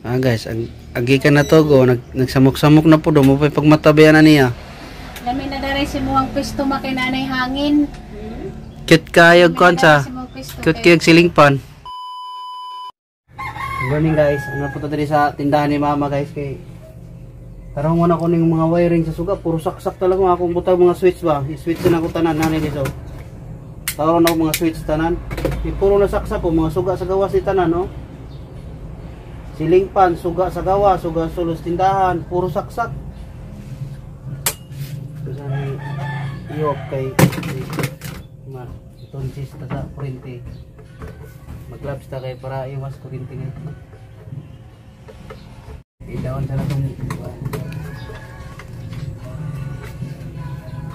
Ah guys, agi ka na to go, nagsamok-samok na po do mo pa pagmatabian na niya. Lami na daray si muang pisto makinanay hangin. Cute kayo kuan sa. Cute kayo silingpan. Good morning guys. Ano po to diri sa tindahan ni Mama guys kay tarong mo na ko ning mga wiring sa suga, puro saksak talaga mga akong butang mga switch ba. I-switch na ko tanan nani dito. Tarong na ko mga switch tanan. Puro na saksak ko mga suga sa gawas ni tanan no. Silingpan, suga sa gawas, suga sulos tindahan, puro saksak. Kusan i-off kay ma tonsis ta sa kurente. Mag-gloves ta kay para iwas kurente guys. I-down sa natong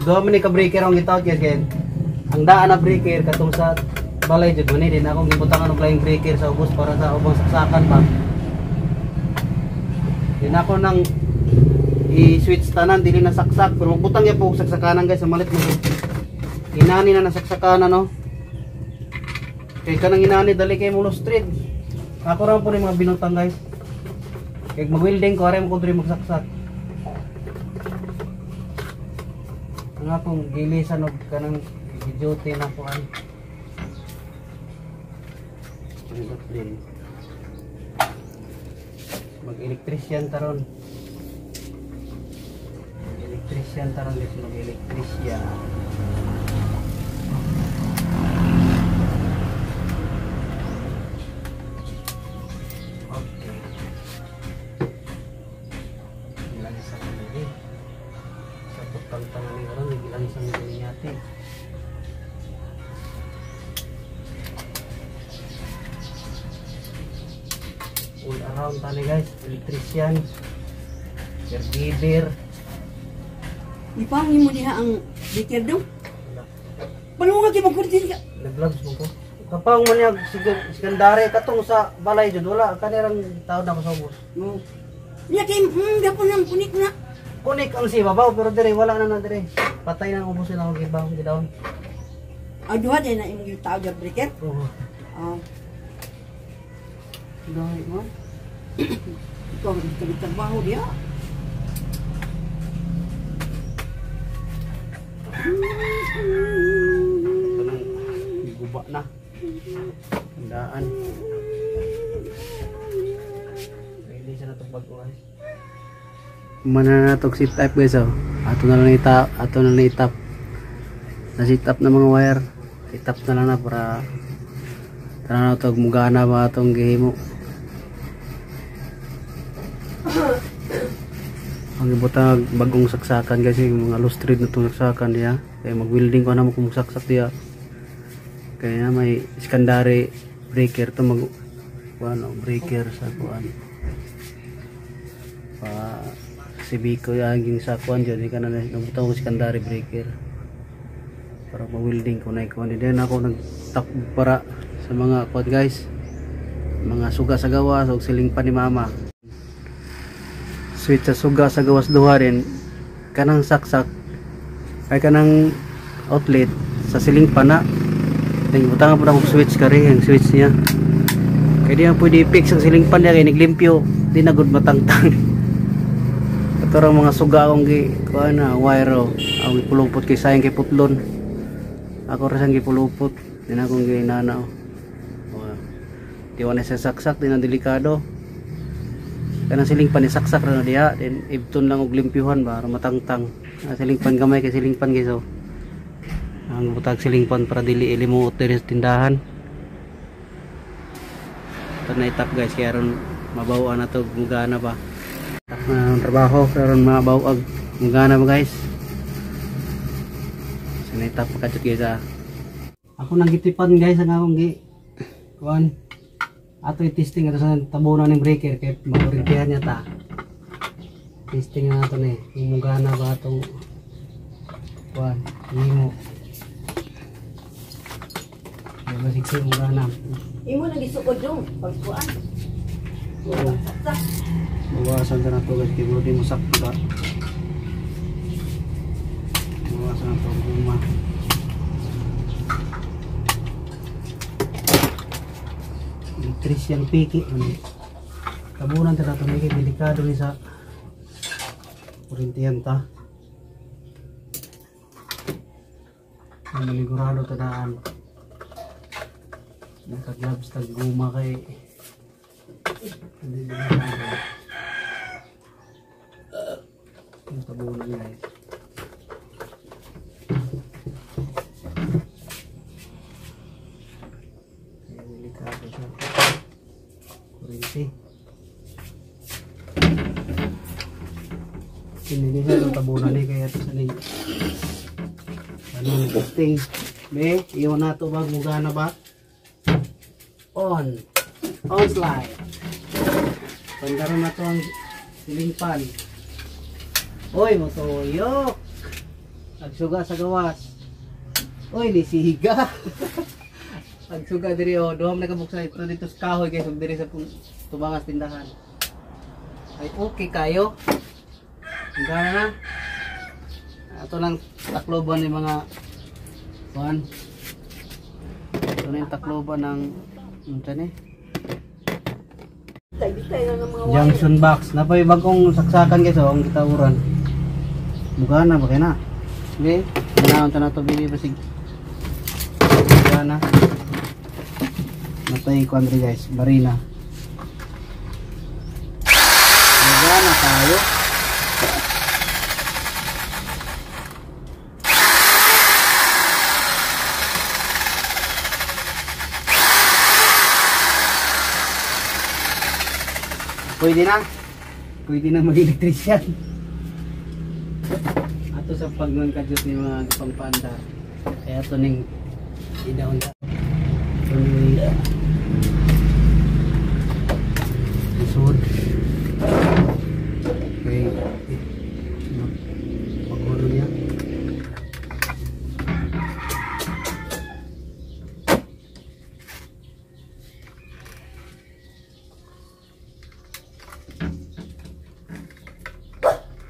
duha man ni ka breaker ang gitawag guys kay ang daan na breaker katong sa balay jud man din akong gibutangan og flying breaker sa ubos para sa ubang saksakan pa. Din ako nang i-switch tanan dili na saksak pero magbutang gyud po og saksakanan guys sa malit mo. Inani na nasaksakanan no. Kay kanang inani dali kay mo street. Ako ra po ni mga binutang guys. Kay mag-welding ko are mo ko diri magsaksak. Ang akong gilisan og kanang duty na ko ay. Mag-electrician taron. Mag-electrician taron guys, mag-electrician. Okay. Gilansan na lagi. Sa pagtangtangan ni karon, gilansan na ni ate. All around tani guys, electrician, caregiver. Ipangin mo diha ang breaker do? Palunga kay magkurtin ka. Nag-gloves mo ko. Kapang mo niya sikandare katong sa balay jud wala kanirang taon na ko sa ubos. No. Niya kay gapon nang kunik na. Kunik ang si babaw pero dire wala na na dire. Patay na ang ubos sila og ibaw gidaon. Ah, duha day na imong gitawag og breaker? Oo. Ah. Dahil mo. Ikaw ang trabaho diha. Ito nang guba na. Tandaan. Release na itong bago guys. Mana na itong sit up guys oh. Ato na lang itap, ato na lang itap. Na sit up na mga wire. Itap na lang na para tara na ito, mugana ba itong gihimo. Ang ibutang bagong saksakan guys, yung mga loose thread na itong saksakan diya. Kaya mag-welding ko na mo kung magsaksak diya. Kaya may secondary breaker to mag ano, breaker sa kuan. Pa si Biko yung sa kuan dyan, di ka na nabutang ko secondary breaker. Para mag-welding ko na ikuan. Then ako nagtak para sa mga kuan guys, mga suga sa gawas o siling pa ni mama. Switch sa suga sa gawas duha rin kanang saksak ay kanang outlet sa siling pa na. Then butangan po na akong switch kari ang switch niya. Kaya di man pwede i-fix ang siling pan niya kay naglimpyo, di na good matangtang. Ito ra mga suga akong gi kuan na wire oh. Akong gipulupot kay sayang kay putlon. Ako ra siyang gipulupot, di na akong ginana oh. Di wa na siya saksak, di na delikado. Kanang siling pan isaksak ra na diha, then ibton lang og limpyuhan ba para matangtang. Ang siling pan gamay kay siling pan guys oh. Ang butag siling pan para dili ilimuot diri sa tindahan. Ito na itap guys kay aron mabaw-an na to mugana ba. Tap na ang trabaho aron mabaw-ag mugana ba guys. So na itap pa kadto guys ah. Ako nang gitipan guys ang akong gi kuan. Ato i-testing ato sa tabunan ng breaker kay makurintihan niya ta. Testing na nato ni kung mugana ba atong kuan nimo. Diba sige mugana. Imo nang gisuod dong pagkuan. Oo. Bawasan ta nato guys kay di mo sakto ta. Bawasan nato guma. Electrician piki. Tabunan ta nato ni, delikado ni sa kurintihan ta. Manigurado tadaan. Naka-gloves tag guma kay hindi delikado. Yung tabunan guys. Kaya delikado sa kurinti. Kinini sa itong tabunan ni kaya ito sa ning ano testing. Be, iyon na ito ba? Gugana ba? On. On slide. Pandaron na ito ang ceiling fan. Oy, motuyok. Agsuga sa gawas. Oy, nisiga. Agsuga diri oh, duha man nakabuksan ito dito sa kahoy guys, ug diri sa tubangas tindahan. Ay okay kayo. Gana na. Ato lang takloban ni mga kuan. Ito na yung takloban ng unsa ni? Bitay na ng mga wire. Junction box. Napay bagong saksakan guys oh, ang gitawuran. Mugana ba kay na? Sige, ganaon ta na to bili basig. Mugana. Natay kuan diri guys, barina. Mugana tayo. Pwede na. Pwede na mag-electrician. Ato sa pagmangkadyot ni mga pangpanda. Kaya ito ning i-down ta. Ito ning isod. Okay. Paghulo niya.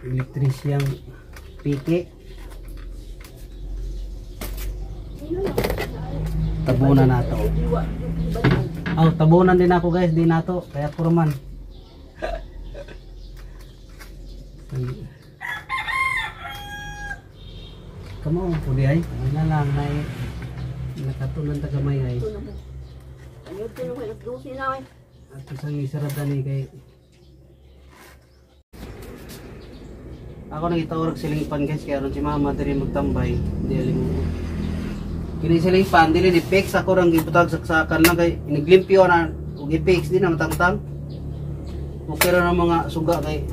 Elektrisyang piki. Tabunan nato. Oh, tabunan din ako guys, di nato. Kaya ko man. Kamo po di ay. Ano na lang nay nakatunan ta gamay ay. Ano ito naman, alas 12 na ay. Ato sang isarada ni kay ako nagitawag siling pan guys kaya aron si mama diri magtambay di alim kini siling pan dili ni fix ako rang gibutag saksakan lang kay iniglimpyo na og i-fix di na matangtang okay ra ng mga suga kay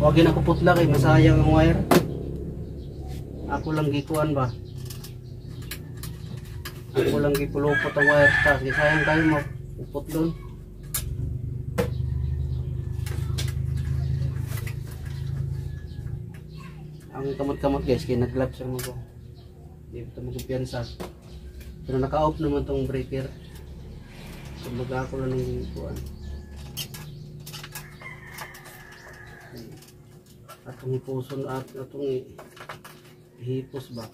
wa gyud ako putla kay masayang ang wire ako lang gikuan ba ako lang gipulupot ang wire tas kay sayang kayo maputlon. Ang kamot-kamot guys, kaya nag-gloves lang ako. Hindi ito magkumpiyansa. Pero naka-off naman tong breaker. Kumbaga ako lang ng kuan. Atong hipuson at atong hipos ba.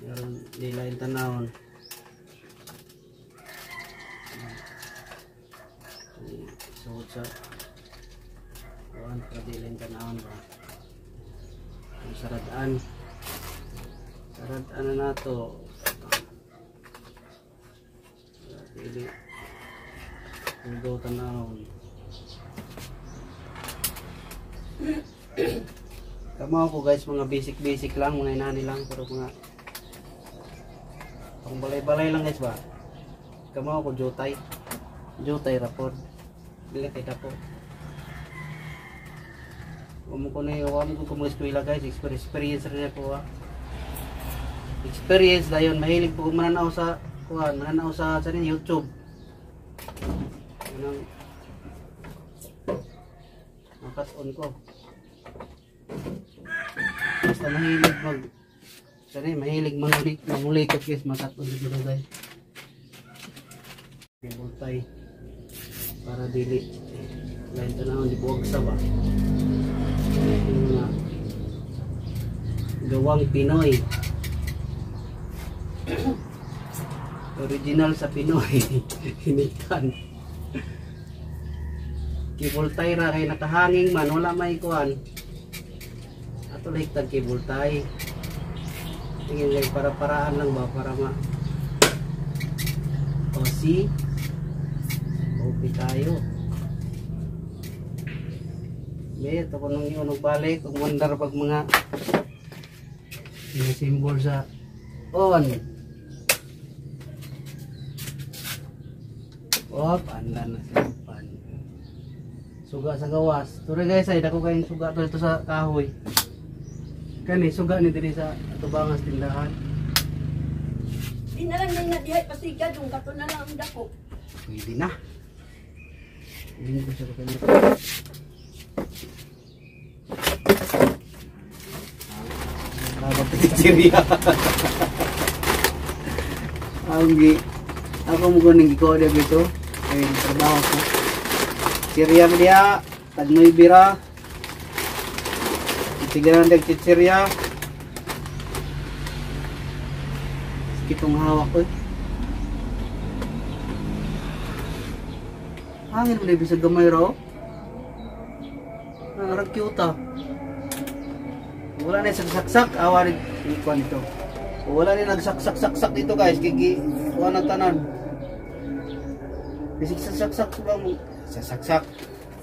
Meron nila yung tanawon. Suot sa kuan para dila yung tanawon ba. Saradaan. Saradaan na nato. Dili. Ugaw tanawon. Kamo ako guys, mga basic-basic lang, mga inani lang, pero mga pang balay-balay lang guys ba. Kamo ako jutay. Jutay rapod. Dili kay dako. Amo ko na yung amo ko mga eskwela guys, experience rin ako ha. Experience dayon, mahilig po mananaw sa kuan, mananaw sa YouTube. Anong nakat-on ko. Basta mahilig mag sana mahilig mangulikot guys, makat-on dito guys. Bultay para dili lain tanawon di buwag sa ba. Gawang Pinoy. Original sa Pinoy. Hinitan. Cable tie ra kay nakahanging man, wala may kuan. Ato lang cable tie. Tingin lang para-paraan lang ba para ma. O see? Okay tayo. May ito ko nung yun balik kung wonder pag mga mga symbol sa on. Oh, pandan na siya. Pan. Suga sa gawas. Turi guys, ay dako kayong suga to ito sa kahoy. Kani suga ni diri sa atubangas tindahan. Di na lang na dihay pasiga dong kato na lang ang dako. Pwede na. Linggo sa kanya. Dapat chichirya. Ang gi ako mo kuning gikuha diya dito. Ay trabaho ko. Chichirya mo diya, tagnoy bira. Tigaran dag chichirya. Kitong hawak ko. Hangin mo na bisag gamay raw. Arang cute ah. Wala na saksak, awa rin ikuan ito. Wala na nagsaksak-saksak dito guys, kigi kuan na tanan. Bisig saksak lang sasaksak.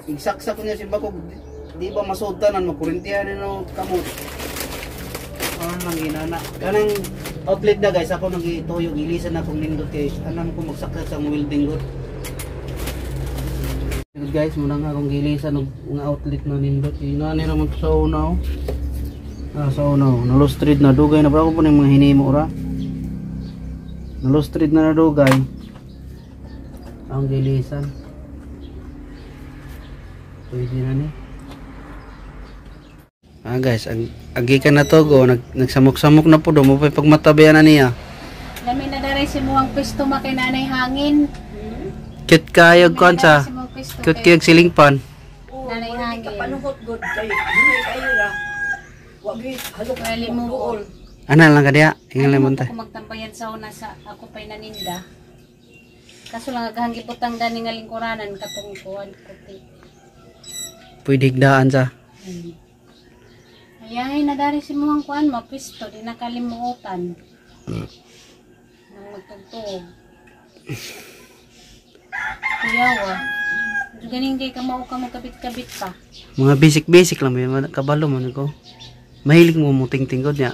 Igsaksak niya si Bakog, di ba masud tanan makurintihan ni no kamot. Ano lang ginana. Kanang outlet na guys, ako nang gituyo gilisan akong nindot kay anam ko magsaksak sa welding god. Guys, muna nga akong gilisan og nga outlet na nindot. Inani ra man to sa una oh. Ah, sa una oh. Na-lost thread na dugay na pero ako po ning mga hinimo ra. Na-lost thread na dugay. Ang gilisan. Pwede na ni. Ah guys, ang agikan na to go, nagsamok-samok na po do mo pa pagmatabayan na niya. Lami na daray si muang pwesto ma kay Nanay Hangin. Cute kayo kuan sa. Cute kayo siling pan. Oh, Nanay wala di ka Hangin. panuhot god kay hinay kayo ra. Wa gyud halok Wali mo. duol. Ana lang ka diya, ingan lang Ano ta. ko magtambayan sa una sa ako pa'y naninda. Kaso lang agahang gibutang dani nga lingkuranan katong kuan kuti. Pwede higdaan sa. Ayahay na dari si muang kuan mapisto di na kalimutan. Nang magtugtog. Kuyawa. Ganing kay kamao ka magkabit-kabit pa. Mga basic-basic lang may kabalo man ko. Mahilig mo mo ting-ting ko niya.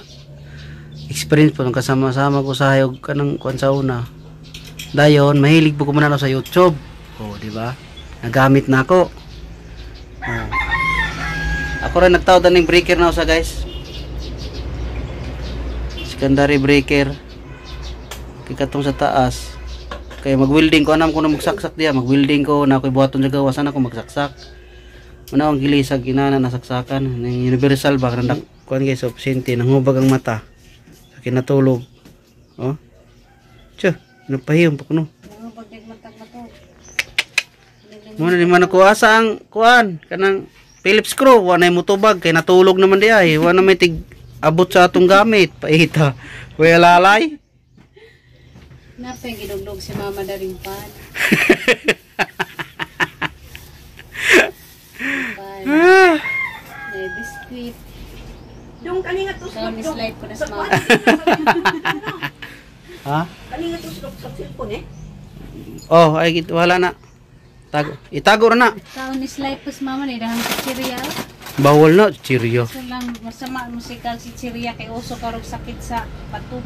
Experience po nung kasama-sama ko sa hayog kanang kuan sa una. Dayon, mahilig po ko mananaw sa YouTube. Oh, di ba? Nagamit na ako. Oh. Ako rin nagtawad ng breaker na usa guys. Secondary breaker. Kay katong sa taas. Kaya mag-welding ko anam ko na magsaksak diya, mag-welding ko na ako'y buhaton sa gawas ana ko magsaksak. Muna ang gilisag ginana nasaksakan ng universal ba kanang kuan guys obsente nangubag ang mata. Sa kinatulog. Oh. Tiyo, napahiyom pa kuno. Muna di man ako asa ang kuan kanang Phillips screw wa nay motobag kay natulog naman di ay wa na may tig abot sa atong gamit paita. Kuya lalay. Napay gidugdog si mama daring pan. Pan. Ah. May biskuit. Dong kani nga tuslok So, ni-slide ko na sa mama. Ha? Kani nga tuslok sa cellphone eh. Oh, ay wala na. Tago. Itago ra na. Kaon ni slide po si mama ni dahang chichirya. Bawal na chiryo. So lang masama musikal si chichirya kay uso karog sakit sa bato.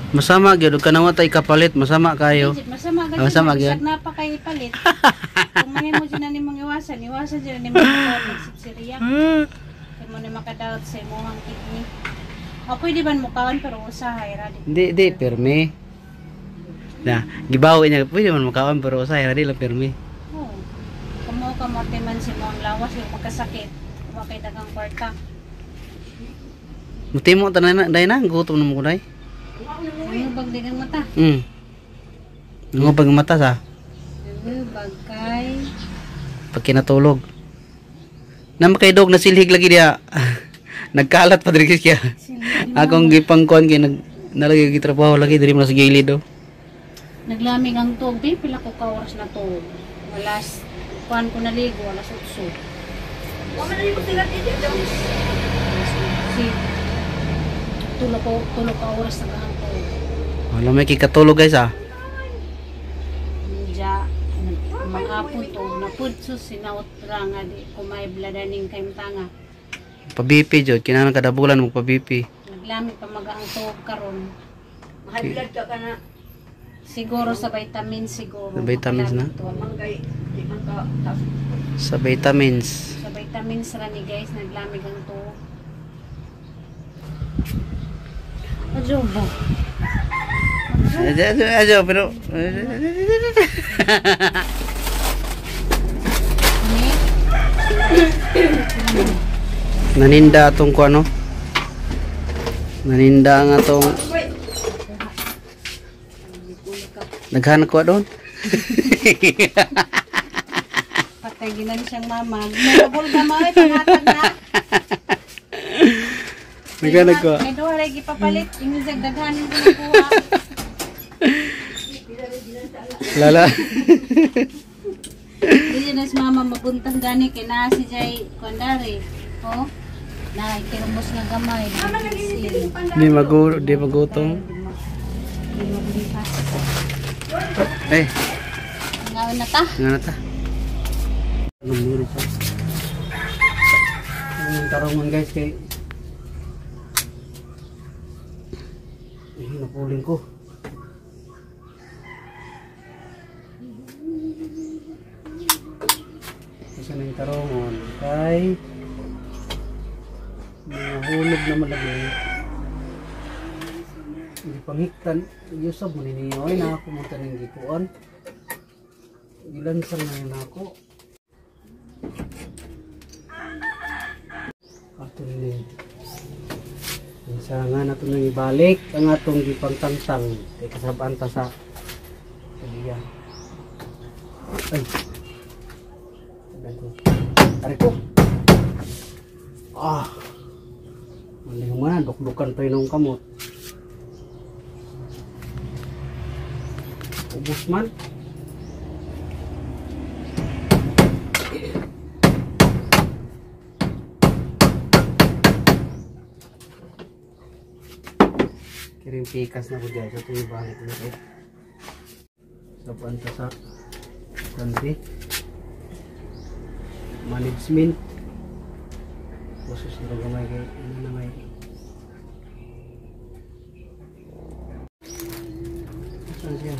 Masama gyud ug kanang tay kapalit, masama kayo. Masama Ah, masama gyud. gyud. Bisag na pa kay ipalit. Kung mahimo dyan na nimong iwasan, iwasan dyan na nimong ikaon si chichirya. Kay mo ni makadaot sa imong kidney. O pwede ba mo kaon pero usahay ra di. Di di pirmi. Na, gibawi niya pwede man makaon pero usahay ra di lang pirmi. Oo. Kamo kamote man si mong lawas yung magkasakit. Wa kay dagang kwarta. Mutimo tanan na day na gutom na mo ko day. Ano bag dagang mata? Ngo pag mata sa Ano bag kay pag kinatulog. Na makaidog na silhig lagi diya. Nagkalat pa diri siya. Akong gipangkuan kay nag nalagi gitrabaho lagi diri man sa gilid do. Naglamig ang tuog, di pila ko ka oras na tuog. Alas Kuan ko naligo alas 8. Wa man naligo sila dito. Si tulo ka oras na ko. Wala may kikatulog guys ah. Nja mga to napud sus sinaot ra nga di ko may bladaning kay tanga. Pa-BP jud, kinahanglan kada bulan mo pa-BP. Naglami pa maga ang tuog karon. High blood ka kana. Siguro sa vitamins siguro. Sa vitamins na? Manggay di man ka tas. Sa vitamins. Sa vitamins ra ni guys, naglamig ang tuog. Ajobo. Ajo, ajo, pero naninda atong kuano. Naninda nga atong naghanap ko doon. Patay ginan siyang mama. Mabul ka mo ay pangatag na. Naghanap ko. May duha ra gipapalit. Ingon sa daghanin ko nakuha. Lala. Dili na si mama mabuntang gani kay naa si Jay Kondari. Oh. Na kirumbos nga gamay. Di magulo, di magutom. Di maglipas. Eh, Ngaon na ta. nga na ta. Anong muro pa? Anong tarungan guys kay eh, napuling ko. Isa na yung tarungan kay mga hulog na malagi. Hindi pangiktan. Yusab mo ninyo ay nakakumunta ng gikuan. Gilansang na yun ako. Ato ni. Sa nga nato nang ibalik ang atong gipangtangtang kay kasabaan ta sa tagiya. Ay. Aray ko. Ah. Mali man, dukdukan pa yun ang kamot. Ubus man. Kiring pikas na ko guys. Ito yung balik nito. Sa panta sa country. Management. Usos na gamay kay ano na may. Saan siya?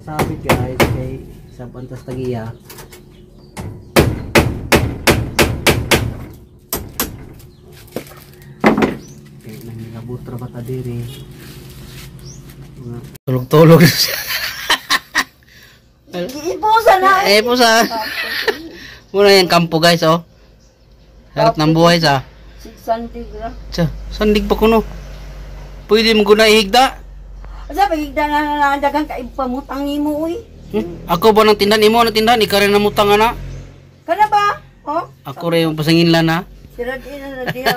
Sabit guys kay sa pantas tagiya. Kay nangilabot ra ba ta diri? Tulog-tulog siya. Ipusa na. Eh pusa. Muna yung kampo guys oh. Harap ng buhay sa. Sandig ra. Tsa, sandig pa kuno. Pwede mo guna ihigda. Asa pagigda na na dagang ka pamutang nimo uy. Ako ba nang tindahan imo nang tindahan ikaw rin namutang ana. Kana ba? Oh? Ako rin yung pasanginlan ha. Sira di na na diha.